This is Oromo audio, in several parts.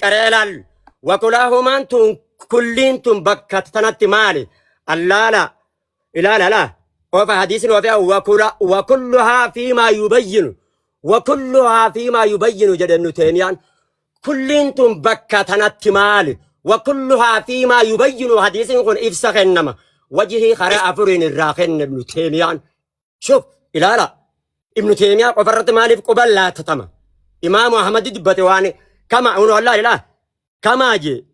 Qaree laal. Wakulaahumaan tun kulliin tun bakka tanatti maali? Allaala ilaala laa. Ofa hadiisni ofe wakula wakulluhaa fiimaa yubayyinu wakulluhaa fiimaa yubayyinu jedhe Ibnu Teemiyaan. Kulliin tun bakka tanatti maali? Wakulluhaa fiimaa yubayyinu hadiisni kun ibsa kennama. Wajihii karaa afuriin irraa kenne Ibnu Teemiyaan. Shuf ilaala. Ibnu Teemiyaa qofa irratti maaliif quban laattatama? Imaamu Ahmadi dubbate waan kama unu Allah ilaa kamaa jee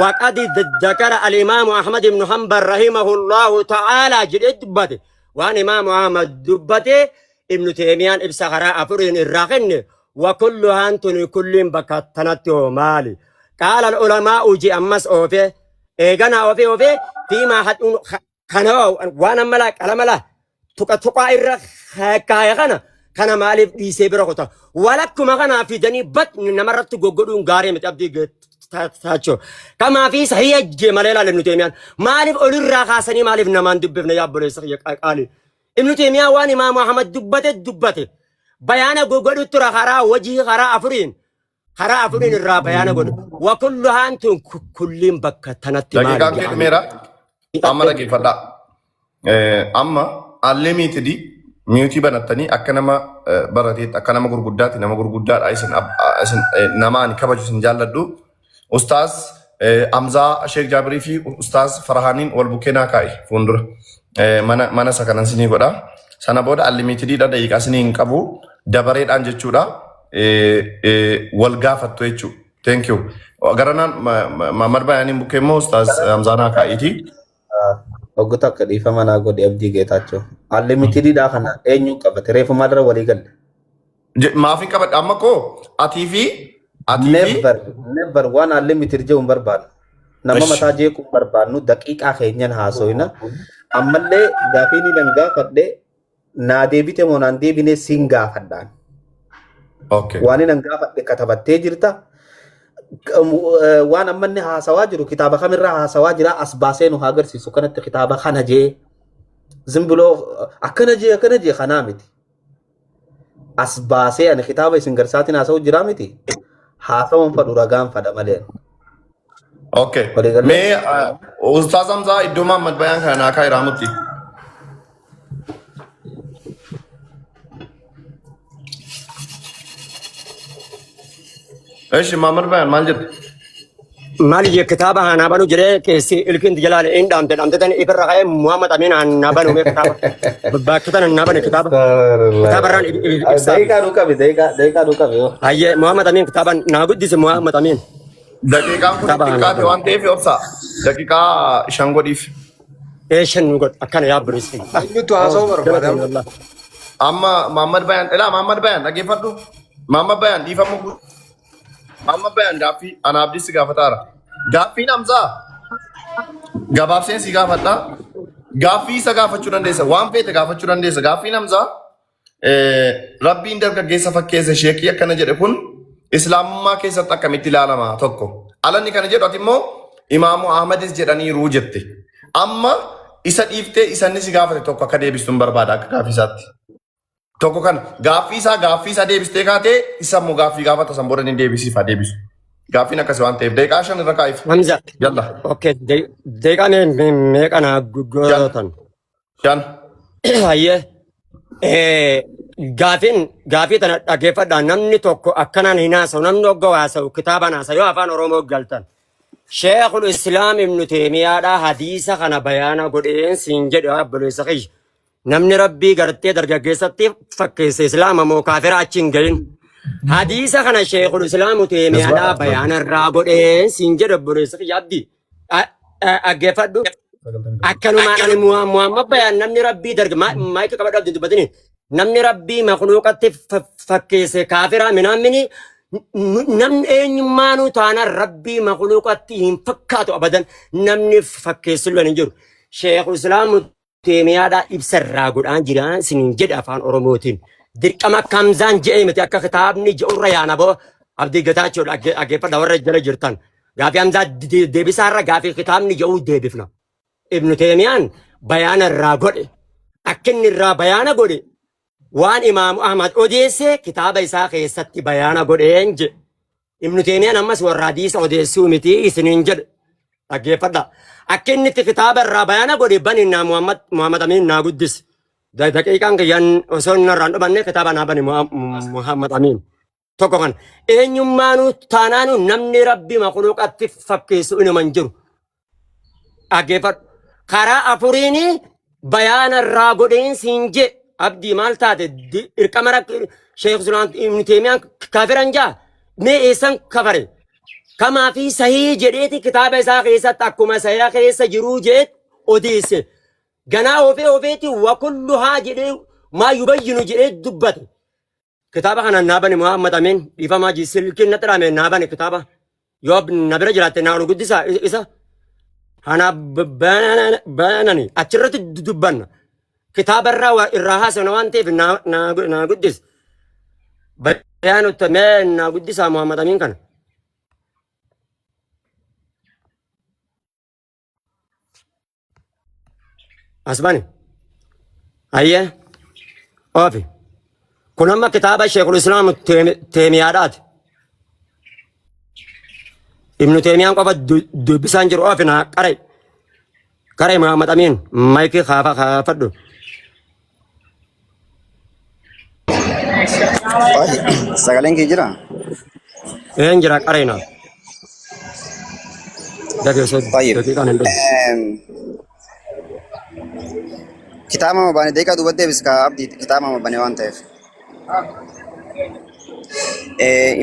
waqadi dakara al-imaamu Ahmad ibnu Hanbal rahimahullahu ta'ala jedhee dubbate waan imaamu Ahmad dubbate Ibnu Teemiyaan ibsa karaa afuriin irraa kenne wa kulluhaan tuni kulliin bakka tanatti hoo maali? Qaala al-ulamaa'u je ammas oofee eeganaa oofee oofee fiimaa hadhuun Kana waan amma laa qalama laa tuqa tuqaa irra kaaya kana kana maaliif dhiisee bira kuta. Walakkuma kanaa fidanii bat namarratti goggodhuun gaarii miti abdii taachoo. Kamaa fi sahiya jee malee laale Ibnu Teemiyaan. Maaliif olirraa kaasanii maaliif namaan dubbifne yaa obboleessa kiyya qaali. Ibnu Teemiyaa waan Imaamu Ahmad dubbate dubbate. Bayaana goggodhu tura karaa wajii karaa afuriin. Karaa afuriin irraa bayaana godhu. Wa kulluhaan tun kulliin bakka tanatti maali Daqiiqaan kee jedhanii. dhumeera. Amma dhaggeeffadhaa. Amma unlimited miyuutii banattanii akka nama barateetti akka nama gurguddaatti nama gurguddaadha isin isin nama ani kabaju isin jaalladhu. Ustaaz Amzaa Sheek Jaabirii fi Ustaaz Farhaaniin wal bukkee naa kaa'i fuuldura. Mana mana isa kanan sinii godha. Sana booda unlimited dha daqiiqaa sinii hin qabu dabareedhaan jechuudha. Wal gaafattu jechuudha. Thank you. Garanaan Mahammad Bayaaniin bukkee immoo Ustaaz Hamzaa naa kaa'iiti. Oggu takka dhiifama naa godhi Abdii Geetaachoo. Unlimitedidha kana eenyu qabate reefu maalirra walii galle. Maaf hin qabadha amma koo atii fi atii fi Never never waan unlimited jedhu hin barbaannu. Nama Ish. mataa jeequu hin barbaannu daqiiqaa keenyan haasoyna. Ammallee gaafii ni nan gaafadhe naa deebite moo naan deebine siin gaafadhaan. Okay. Waan inni nan gaafadhe katabattee jirta. Waan amma inni haasawaa jiru kitaaba kamirraa haasawaa jira as baasee nu haa agarsiisu kanatti kitaaba kana jee. Zimbiloo akkana jee akkana jee kanaa miti. As baasee ani kitaaba isin garsaatiin haasa'u jiraa miti. Haasawan fadhu ragaan fadha malee. Okay. Waliigalee? Mee Ustaaz Hamzaa iddoo Mahammad Bayaan kana naa kaa'i raamutti. Eshi Mahammad Bayaan maal jette? Maali jee kitaaba hanaa banu jedhee keessi ilkiin jalaan hin dhaamte dhaamte tani ifirra ka'ee Muhammad Amin hanaa banu mee kitaaba bakka tana hanaa bane kitaaba kitaaba irraan ibsaa. Daqiiqaa nu qabi daqiiqaa daqiiqaa nu qabi yoo. Hayyee Muhammad Amin kitaaba naa guddise Muhammad Amin. Daqiiqaan kun Kitaaba hanaa xiqqaate banu. waan ta'eef obsa. Daqiiqaa 5 godhiif. Eeshan nu godhu akkana yaa obboleessi. Eenyutu haasa'uu barbaada? Galatoomi wallah. Amma Mahammad Bayaan ilaa Mahammad Bayaan dhaggeeffadhu. Mahammad Bayaan dhiifama Amma bayan gaaffii ana abdii si gaafataara. Gaaffiin Hamzaa gabaabseen si gaafadha. Gaaffii isa gaafachuu dandeessa. Waan feete gaafachuu dandeessa. Gaaffiin Hamzaa rabbiin dargaggeessa fakkeesse sheekii akkana jedhe kun islaamummaa keessatti akkamitti ilaalama tokko. Alanni kana jedhu ati immoo Imaamu Ahmadis jedhaniiru jette. Amma isa dhiiftee isanni si gaafate tokko akka deebistu hin barbaada akka gaaffii isaatti. Tokko kana gaaffii isaa gaaffii isaa deebistee kaatee isa immoo gaaffii gaafata san booda ni deebisiif haa deebisu. Gaaffiin akkasii waan ta'eef daqiiqaa 5 irra kaa'iif. Hamza. Yalla. Okay, daqiiqaa meeqa naa gootan? 5. Hayyee. Gaafiin gaafii tana dhaggeeffadhaa namni tokko akkanaan hin haasa'u namni hogga haasa'u kitaabaan haasa'u yoo afaan Oromoo galtan. Sheekul Islaam Ibnu Teemiyaadhaa hadiisa kana bayaana godheen siin jedhe obboleessa kiyya. Namni Rabbii gartee dargaggeessatti fakkeesse Islaama moo kaafira achi hin gahin. Hadiisa kana Sheekul Islaamu Teemiyaadhaa bayaana irraa godhee siin jedhe obboleessa kiyya Abdii. Dhaggeeffadhu. Akkanumaan ani Muhammad bayaan namni Rabbii darga maayika qabadhu abdii dubbatini. Namni Rabbii makluuqatti fakkeesse kaafira minaamini namni eenyummaanuu taanaan Rabbii makluuqatti hin fakkaatu abadan namni fakkeessullee hin jiru. Sheekul Islaamu Teemiyaadhaa ibsa irraa godhaan jiraan isiniin jedhe afaan Oromootiin. Dirqama akka Hamzaan je'ee miti akka kitaabni je'urra yaana boo Abdii Gataachoo dhaggeeffadha warra jala jirtan. Gaafii Hamzaa deebisaarra gaafii kitaabni je'uu deebifna. Ibnu Teemiyaan bayaana irraa godhe. Akka inni irraa bayaana godhe waan Imaamu Ahmad odeesse kitaaba isaa keessatti bayaana godheen jedhe. Ibnu Teemiyaan ammas warra hadiisa odeessuu miti isiniin jedhe. Dhaggeeffadha. Akka inni itti kitaaba irraa bayaana godhe bani naa Muhammad Muhammad Amiin naa guddisi. Daqiiqaan kiyyaan osoo inni irraan dhumanne kitaaba naa bani Muhammad Amiin. Tokko kan eenyummaanuu taanaanuu namni rabbi makluuqatti fakkeessu inuma hin jiru. Dhaggeeffadhu. Karaa afuriini bayaana irraa godheen siin jee abdii maal taate dirqama Sheekh Sulaan Ibn Teemiyaan kafiran jaa mee eessan kafare kamaa fi sahii jedheeti kitaaba isaa keessatti akkuma sahiha keessa jiruu jeet odeesse. Ganaa ofee ofeeti wakulluhaa jedhee maa yubayyinu jedhee dubbate. Kitaaba kana naa bani Muhammad Amin dhiifamaa ji silkiin natti dhaame naa bani kitaaba yoo na bira jiraatte naa ol guddisaa isa hanaa banani achirratti dubbanna kitaaba irraa irraa haasofna waan ta'eef naa guddis bayaanutti mee naa guddisaa Muhammad Amin kana. As bani. Ayyee. Oofi. Kun amma kitaaba Sheekul Islaam Teemiyaadhaati. Ibnu Teemiyaan qofa dubbisaan jiru oofi naa qare. Qare Muhammad Amiin maayikii kaafa kaafadhu. Sagaleen kee jira? Een jira qare naa. Dafii osoo Tayyib. daqiiqaan hin dhufu. Kitaaba mabane daqiiqaa duubatti deebis ka abdii kitaaba mabane waan ta'eef.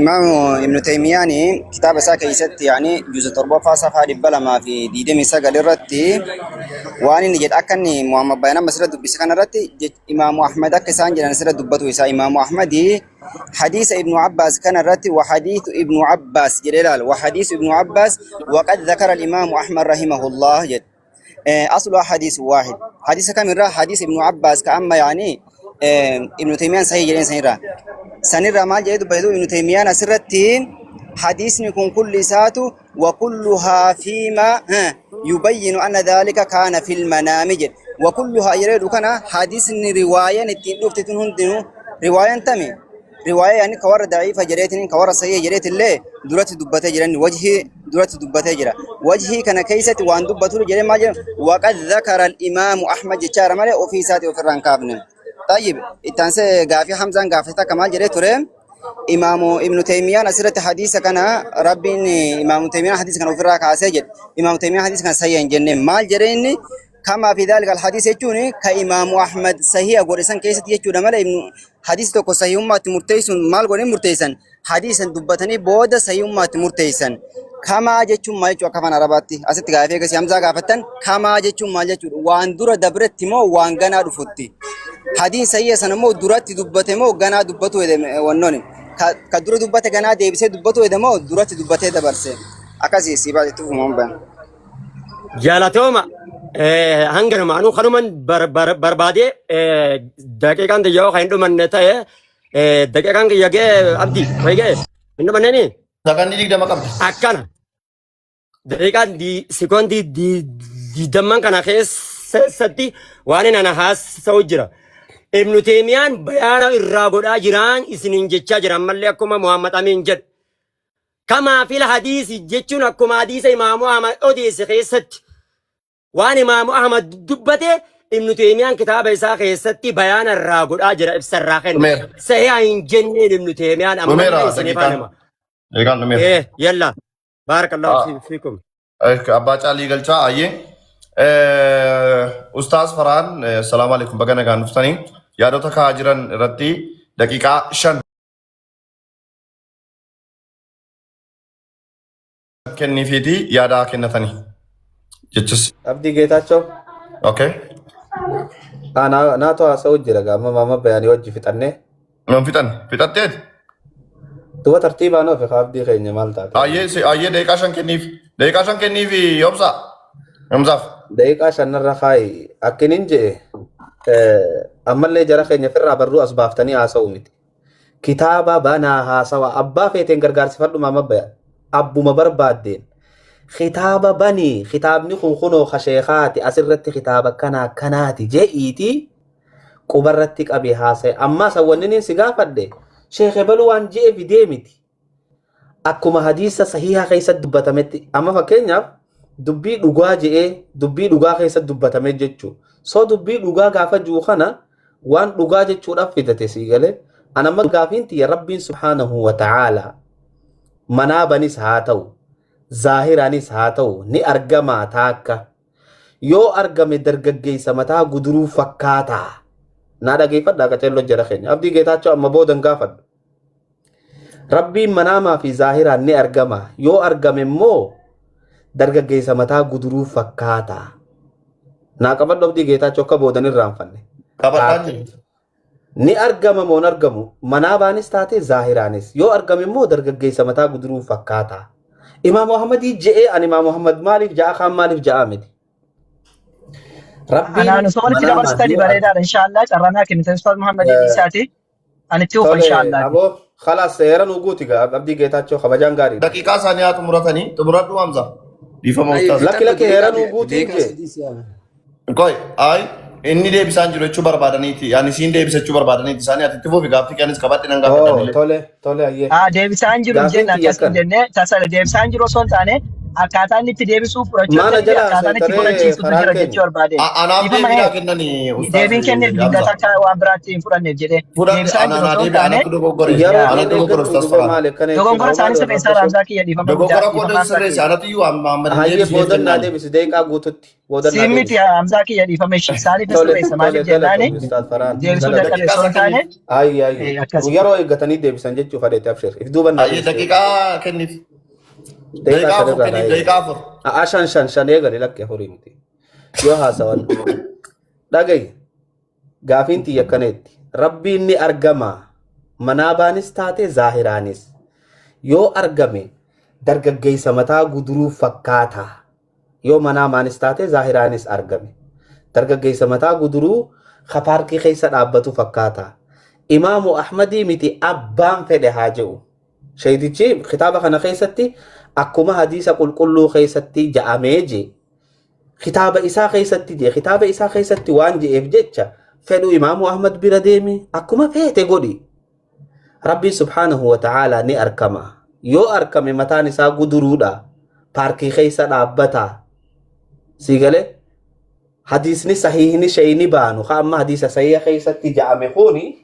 Imaam Ibnu Taymiyyaan kitaaba isaa keessatti yaani juuza torbaffaa safaa 229 irratti waan inni jedhe akka inni Muhammad Bayan amma asirra dubbise kana irratti Imaamu Ahmad akka isaan jedhan asirra dubbatu isaa Imaamu Ahmadi hadiisa Ibnu Abbaas kana irratti wa hadiisu Ibnu Abbaas jedhee ilaala wa hadiisu Ibnu Abbaas waqad dhakara al-Imaamu Ahmad rahimahullah jedhe. Aslu hadiis waahid hadiisa kamirraa hadiisa ibnu abbaas ka amma yaani ibnu taymiyaan sahih jedheen sanirraa sanirraa maal jedhee dubbate ibnu taymiyaan asirratti hadiisni kun kulli isaatu wa kulluhaa fiima yubayyinu anna dhaalika kaana fil manaami jedhe wa kulluhaa jedhee kana hadiisni riwaayaan ittiin dhufte tun hundinuu riwaayaan tami riwaaya yaani ka warra da'iifa jedheetiin ka warra sahiha jedheetillee duratti dubbatee jiran wajhii duratti dubbatee jira. Wajhii kana keessatti waan dubbatu jedhee maal jedha waqad dhakara al-imaamu Ahmad jechaara malee ofii isaatii ofirraa hin kaafne. Tayyib itti aansee gaafii Hamzaan gaafate takka maal jedhee ture Imaamu Ibnu Taymiyaan asirratti hadiisa kana Rabbiin Imaamu Taymiyaan hadiisa kana ofirraa kaasee jedhe. Imaamu Taymiyaan hadiisa kana sahiha hin jenne maal jedhee inni Kamaa fi dhaalika alhadiis jechuun ka imaamu Ahmad sahiha godhe san keessatti jechuudha malee ibnu hadiisi tokko sahihummaatti murteessuun maal godhanii murteessan hadiisan dubbatanii booda sahihummaatti murteessan. Kamaa jechuun maal jechuudha akka afaan Arabaatti asitti gaafii eegasii Hamzaa gaafattan kamaa jechuun maal jechuudha waan dura dabretti moo waan ganaa dhufutti. Hadiin sahiha sana immoo duratti dubbate moo ganaa dubbatu jedhame wannooni. Ka dura dubbate ganaa deebisee dubbatu jedhe moo duratti dubbatee dabarse. Akkasii si baate itti fufumaan bayan. Galatooma hanganuma anuu kanuman barbaadee daqiiqaan tiyya yoo kan hin dhumanne ta'e daqiiqaan kiyya ga'e abdii wayi ga'e hin dhumanneni Sakandii 20 qabda. akkana daqiiqaan sekoondii digdamman kana keessatti waan inni ana haasa'u jira. Ibnu Teemiyaan bayaana irraa godhaa jiraan isiniin jechaa jira ammallee akkuma Muhammad Amiin jedhe. Kamaa fil hadiisi jechuun akkuma hadiisa Imaamu Ahmad odeesse keessatti waan Imaamu Ahmad dubbate Ibnu Teemiyaan kitaaba isaa keessatti bayaana irraa godhaa jira ibsa irraa kenna. Dhumeera. Sahiha hin jenneen Ibnu Teemiyaan ammallee Dhumeera isiniif daqiiqaan. hima. Daqiiqaan dhumeera. Yalla baarakallahu fiikum. Abbaa Caalii Galchaa ayyee. Ustaaz Farhaan salaamu alaikum baga nagaan dhuftanii yaadota kaa'aa jiran irratti daqiiqaa 5 kenniifiitii yaada kennatanii jechis. Abdii Geetaachoo. Okay. Naatu haasa'u jira gaama maama bayaanii wajji fixannee. Nan fixan fixatteeti. Duba tartiibaan ofi abdii keenya maal taate? Ayyee daqiiqaa 5 kenniif. Daqiiqaa 5 kenniif obsa. Hamzaaf. Daqiiqaa shanarra kaayi akkinin je'e ammallee jara keenya firraa barruu as baaftanii haasa'u miti. Kitaaba banaa haasawa abbaa feeteen gargaarsifadhu maama bayan abbuma barbaaddeen kitaaba banii kitaabni kun kunoo ka sheekaati asirratti kitaaba kana akkanaati je'iiti qubarratti qabi haasa'e ammaa san wanni inni si gaafadhe sheekhe baluu waan je'e fidee miti. Akkuma hadiisa sahiha keessatti dubbatametti, amma fakkeenyaaf dubbii dhugaa je'ee dubbii dhugaa keessatti dubbatame jechuu. So dubbii dhugaa gaafa jiru kana waan dhugaa jechuudhaaf fidate sii galee. An amma gaafiin tiyya, Rabbiin subhaanahu wa ta'aalaa manaabanis haa ta'u, zaahiraanis haa ta'u, ni argamaa? Taakka yoo argame dargaggeessa mataa guduruu fakkaataa? Naa dhageeffadhaa qaceelloo jara keenya. Abdii Geetaachoo, amma boodan gaafadhu. Rabbiin manaamaa fi zaahiraan ni argama? Yoo argame immoo dargaggeessa mataa guduruu fakkaataa? Naa qabadhu, Abdii Geetaachoo, akka boodan irraanfanne. Qabadhaan jiru. Ni argama moo hin argamu? Manaabaanis taate zaahiraanis. Yoo argame immoo dargaggeessa mataa guduruu fakkaataa? Imaam Muhammadii je'ee, ani Imaam Muhammad maaliif ja'a, kaan maaliif ja'a miti. Rabbiin Anaan osoo walitti manaamaan dabarsitanii yoo argame. bareedaadha inshaallah. Carraa kennitan Ustaaz Muhammad Isaati. Ani itti ufa Tole. inshaallah. Aboo khalaas, seera nu guuti gaa, Abdii Geetaachoo, kabajaan gaariidha. Daqiiqaa isaanii haa xumuratanii, xumuradhu Hamza. Dhiifama ustaaz. Lakki lakki, heera nu guutiin Deeqaa jee. 3 si'a. Qoy, ay, inni deebisaan jiru jechuu barbaadaniiti. Ani siin deebisachuu barbaadaniiti. Isaanii ati itti fufi, gaaffii kanis qabadhe nan gaafadha Oo illee. Tole tole, ayyee. Haa, deebisaan jiru hin Gaafiin jenne, tiyya akkas hin akkana. jenne. Tasa deebisaan jiru osoo hin taane, akkaataa inni itti deebisuu fudhachuu Maana fi jala akkaataan itti seetaree fudhachiisutu faraan jira keenya. jechuu barbaade. Anaaf Dhiifama deebii naa ee kennanii ustaaz deebiin kenneef Hamza. dingata akka waan biraatti hin fudhanneef jedhee Fudhadhe deebisaan jiru anaa osoo hin deebi, taane anatu dogoggore. Yeroo yaa Anatu keen dogoggore eeggadhu ustaaz duba Faraan. maali akkana jechuun Dogongora hoo isaanii maali sirreessaa warra Hamzaa kiyya, dhiifama guddaa, Dogoggora koo dhiifama Hamzaa sirreesse kiyya. anatu iyyuu Muhammad hin Hayyee, deebisneef boodan naa jennaan. deebisi, deeqaa guututti boodan naa Siin miti, deebisi. Hamzaa kiyya, dhiifama ishee isaaniif Tole sirreessa tole, maaliif jennaani galatoomi ustaaz Faraan, deebisuu galatoomi. dadhabe Daqiiqaa osoo hin isaa taane kenniif. Ayyi ayyi. Akkasi. Yeroo eeggatanii deebisan jechuu fadheete, abshir. If duuban naa Ayyee, deebisi. daqiiqaa kenniif. Deeqaa Daqiiqaa 4 shanirraa naa kenniif, eegali. daqiiqaa 4. A'aa, shan shan shan eegali, lakki afurii miti. Yoo haasawan. Dhagayi. Gaafiin tiyya akkaneetti. Rabbiin ni argama? Manaabaanis taate zaahiraanis. Yoo argame dargaggeessa mataa guduruu fakkaataa? Yoo manaamaanis taate zaahiraanis argame, dargaggeessa mataa guduruu ka paarkii keessa dhaabbatu fakkaata? Imaamu Ahmadii miti, abbaan fedhe haa je'u. Sheeytichi kitaaba kana keessatti akkuma hadiisa qulqulluu keessatti ja'amee je. Kitaaba isaa keessatti je. Kitaaba isaa keessatti waan je'eef jecha fedhu Imaamu Ahmad bira deemi, akkuma feete godhi. Rabbiin subhaanahu wa ta'aalaa ni arkama? Yoo arkame mataan isaa guduruudha? Paarkii keessa dhaabbata? Sii galee? Hadiisni sahiihni shayni baanu ka amma hadiisa sahiha keessatti ja'ame kuni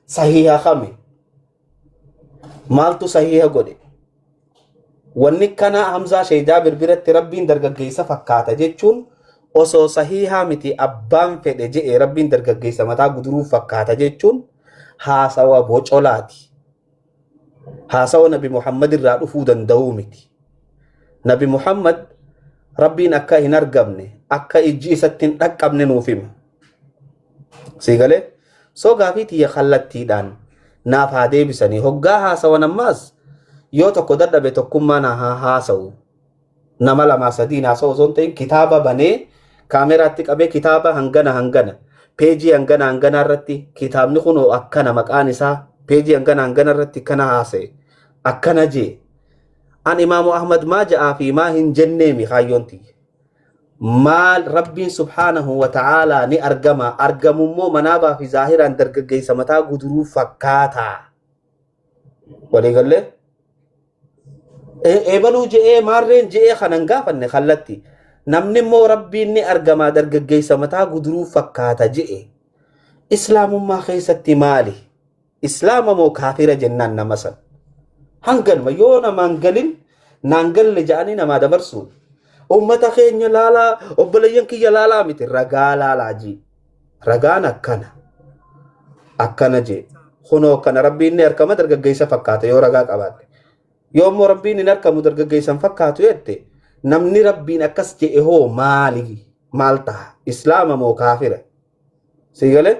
sahiha kami? Maaltu sahiha godhe? Wanni kana Hamzaa Shee Jaabir biratti Rabbiin dargaggeessa fakkaata jechuun osoo sahihaa miti, abbaan fedhe je'e Rabbiin dargaggeessa mataa guduruu fakkaata jechuun haasawa bocolaati. Haasawa Nabi Muhammad irraa dhufuu danda'uu miti. Nabi Muhammad Rabbiin akka hin argamne, akka ijji isatti hin dhaqqabne nuuf hima. Sii galee? So gaafii tiyya kallattiidhaan naaf haa deebisanii. Hoggaa haasawan ammaas yoo tokko dadhabe tokkummaan haa haasawu. Nama lamaa sadiin haasa'u osoo hin ta'in, kitaaba banee kaameraatti qabee, kitaaba hangana hangana, peejii hangana hangana irratti, kitaabni kunoo akkana, maqaan isaa peejii hangana hangana irratti akkana haasa'e, akkana jee. An Imaamu Ahmad maa ja'aa fi maa hin jenneemi kaayyoon tiyya. Maal, Rabbiin subhaanahu wa ta'aalaa ni argama? Argamummoo manaabaa fi zaahiraan dargaggeessa mataa guduruu fakkaataa? Waliigallee? Eebaluu je'ee maarreen je'ee kanan gaafanne kallatti. Namni immoo Rabbiin ni argamaa, dargaggeessa mataa guduruu fakkaata je'e, islaamummaa keessatti maali? Islaama moo kaafira jennaan nama san? Hanganuma yoo namaan galin naan galle ja'anii namaa dabarsu. Uummata keenya laalaa, obboleeyyan kiyya laalaa miti, ragaa laalaa jii. Ragaan akkana. Akkana jee. Kunoo akkana, Rabbiin ni argama, dargaggeessa fakkaata yoo ragaa qabaatte. Yoo immoo Rabbiin hin argamu, dargaggeessa hin fakkaatu jette, namni Rabbiin akkas jedhe hoo maali? Maal ta'a? Islaama moo kaafira? Sii galee?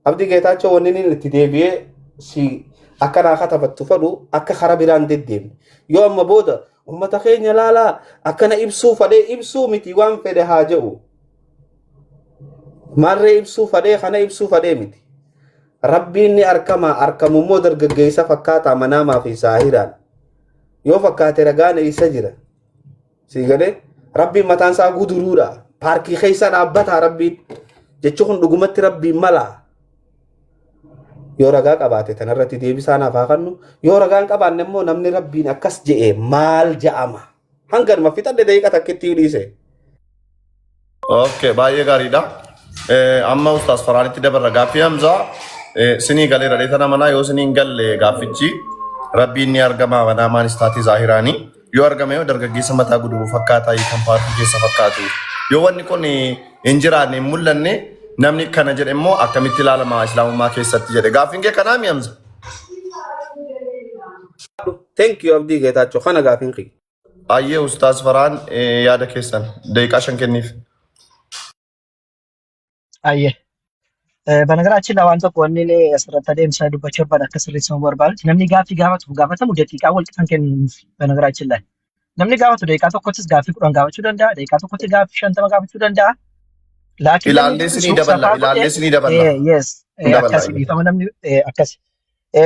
Abdii Geetaachoo, wanni inni itti deebi'ee si akka naa katabattu fedhu akka kara biraan deddeemne. Yoo amma booda uummata keenya laalaa akkana ibsuu fadhee ibsuu miti, waan fedhe haa jedhu. Maarree ibsuu fadhee kana ibsuu fadhee miti. Rabbiin ni argama? Argamu immoo dargaggeessa fakkaataa manaamaa fi saahiraan? Yoo fakkaate ragaan eessa jira? Sii galee? Rabbiin mataan isaa guduruudha? Paarkii keessa dhaabbataa Rabbiin? Jechi kun dhugumatti Rabbiin malaa? Yoo ragaa qabaate tanarratti deebisaa naaf haa kennu. Yoo ragaa hin qabaanne immoo namni Rabbiin akkas je'e maal je'ama? Hanganuma fixadhe daqiiqa takkitti dhiise. Okay, baay'ee gaariidha. Amma Ustaas Faraanitti dabarra. Gaaffii Hamzaa sinii galeera dheetana manaa yoo sinii hin galle gaaffichi Rabbiin ni argama manaa maanis taatee zaahiraanii. Yoo argame yoo dargaggeessa mataa guduruu fakkaataa kan paartii keessa fakkaatu. Yoo wanni kun hin jiraanne hin mul'anne namni kana jedhe immoo akkamitti ilaalama islaamummaa keessatti jedhe. Gaaffiin kee kanaa mi Hamza? Thank you, Abdii Geetaachoo, kana gaaffiin kiyya. Ayyee Ustaas Faraan, yaada keessan daqiiqaa 5 kenniif. Ayyee. በነገራችን ላይ waan tokko wanni inni asirratti adeemsa dubbachuu barbaadu akka sirreessamu barbaadu namni gaaffii gaafatuuf gaafatamu daqiiqaa wal qixan kennuuf. በነገራችን ላይ namni gaafatu daqiiqaa tokkottis gaaffii 10 gaafachuu danda'a, daqiiqaa tokkotti gaaffii 50 gaafachuu danda'a. Laakiin namni Ilaallee sinii dubbisu daballa. safaa godhee Ilaallee sinii daballa. Yes. Hin daballa. Akkasi dhiifama namni akkasi.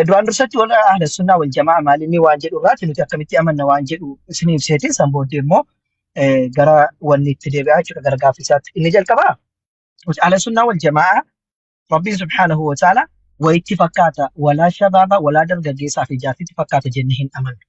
Duraan dursatti warra ahla sunnaa wal jamaa maal inni waan jedhu irraati nuti akkamitti amanna waan jedhu isinii ibseeti san booddee immoo gara wanni itti deebi'aa jechuudha gara gaaffii isaatti. Inni jalqabaa nuti ahla sunnaa wal jamaa Rabbiin subhaanahu wa ta'ala wayitti fakkaata walaa shabaaba walaa dargaggeessaa fi jaartitti fakkaata jennee hin amannu.